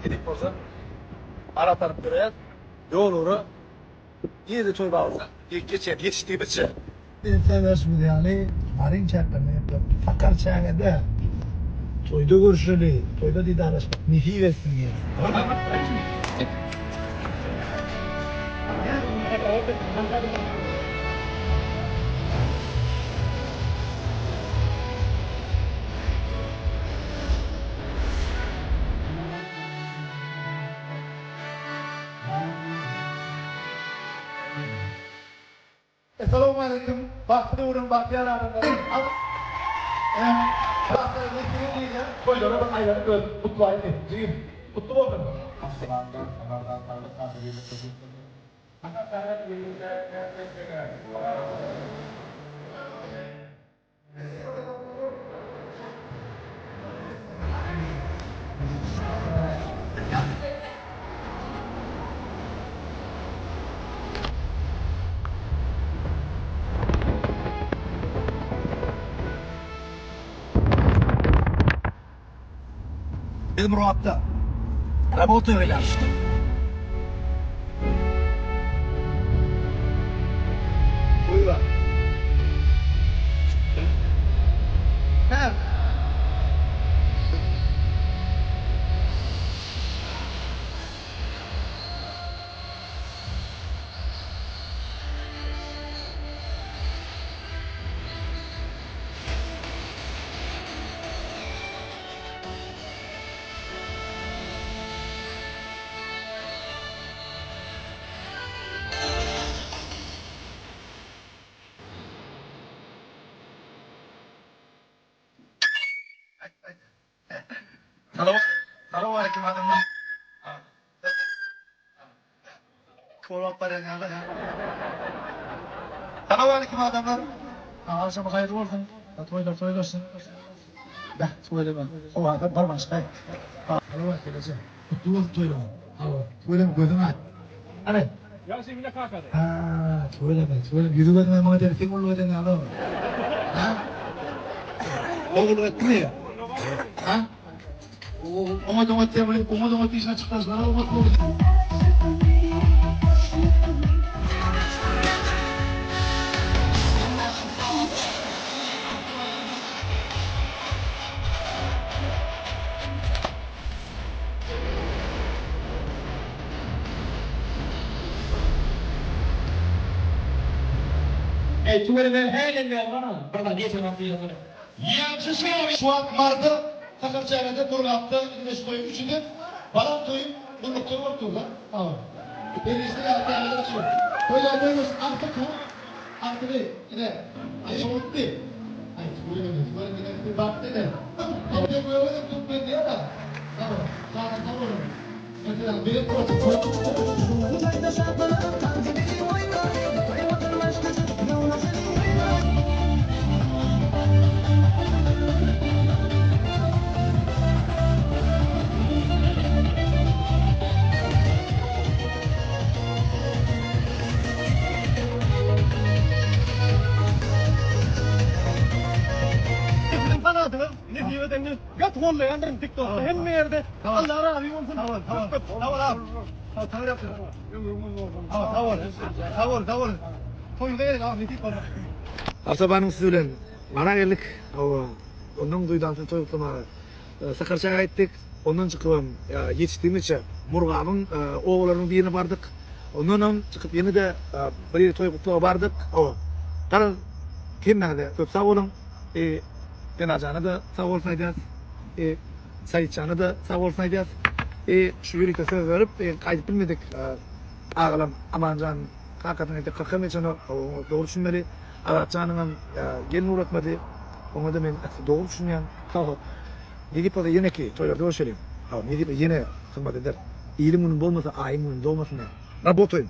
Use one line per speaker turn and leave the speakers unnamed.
Nesip bolsa Arap alyp ýörýäs. Ýol ugra nirede toý bar bolsa geçýäs ýetişdigimizçe. Sen görşümiz ýaly Maryň çäklerinde ýa-da Sakarçägede toýda görüşeli, toýda didarlaşmak nesip etsin diýýäs. Essalawmaleýkim bagtly döwrüň bagtyýar adamlary al em bagtlara nesip diýilýän toýlara bir aýlanyp özüm gutlaýyn diýdim jigim gutly bolsun. Biz Murgapda rabota gelýäris. Salowmaleýkim adamlar. Kolap barýan ýaly. Salowmaleýkim adamlar. Agşamy haýyrly bolsun. Toýlar toýlaşsyn. Beh, tüweleme. Howa bar başga. Salowat eje. Gutly bolsun toýlaryň. Hawa, tüweleme gözüň aýdyň. Hany.
Ýagşy bile kakady.
Ha, tüweleme, tüweleme. Ýüzi gözüňe maňa deri seň gulluk eden ýaly. Ha? O gulluk etdimi? Ha? Oňat oňat diýen bilen oňat oňat işine çykdajylara oňat boldy.
Eý tüweleme hälem ýazgana bir zat ýetenok diýýäňizmi.
Ýagşy şow şu wagt Maryda Sakarçägede Murgapda indi şu toýuň üçüsi baran toýum gullukda bolup dur da hawa perişde ýaly täzeden açylyp toýlar toý bolsun agtyk ha agtygy ine aý şowutdy aý tüweleme tüweleme ine bir bagtly ine ine gögedem türkmen diýýär hawa janyň sag bolsun meselem belet bolsun.
Siziň fanatyňyz Nesibe Deňiz gaty gollaýandyryn tiktokda hemme ýerde Allah razy bolsun.
Sag bol, sag bol, sag bol abi. Sag sag ýapyr. Sag sag bol. Sag bol, sag bol. Toýuňyza gelin abi nesip bolsa. Awtobanyň üsti bilen Mara geldik. Hawa, ondan duýdansyz toý gutlamaga Sakarçaga gitdik. Ondan çykybam ýetişdigimizçe Murgabyň obalarynyň birine bardyk. Ondanam çykyp ýene-de bir ýere toý gutlaga bardyk. Hawa, garaz, hemmäňize köp sag boluň. Senajana-da sag bolsun aýdýas. Saidjana-da sag bolsun aýdýas. Şu ýörite söz berip, gaýdyp bilmedik. Agalam Amanjan kakasynyň entek kakam geçenok. Oňa dogry düşünmeli. Azatjanyňam gelin ugratmady. Oňa-da men dogry düşünýän. Hawa. Nesip bolsa ýeneki toýlarda görşeliň. Hawa, nesip ýene hyzmat eder. Iliň güni bolmasa, aýyň güni dogmasyn. Rabotaýyn.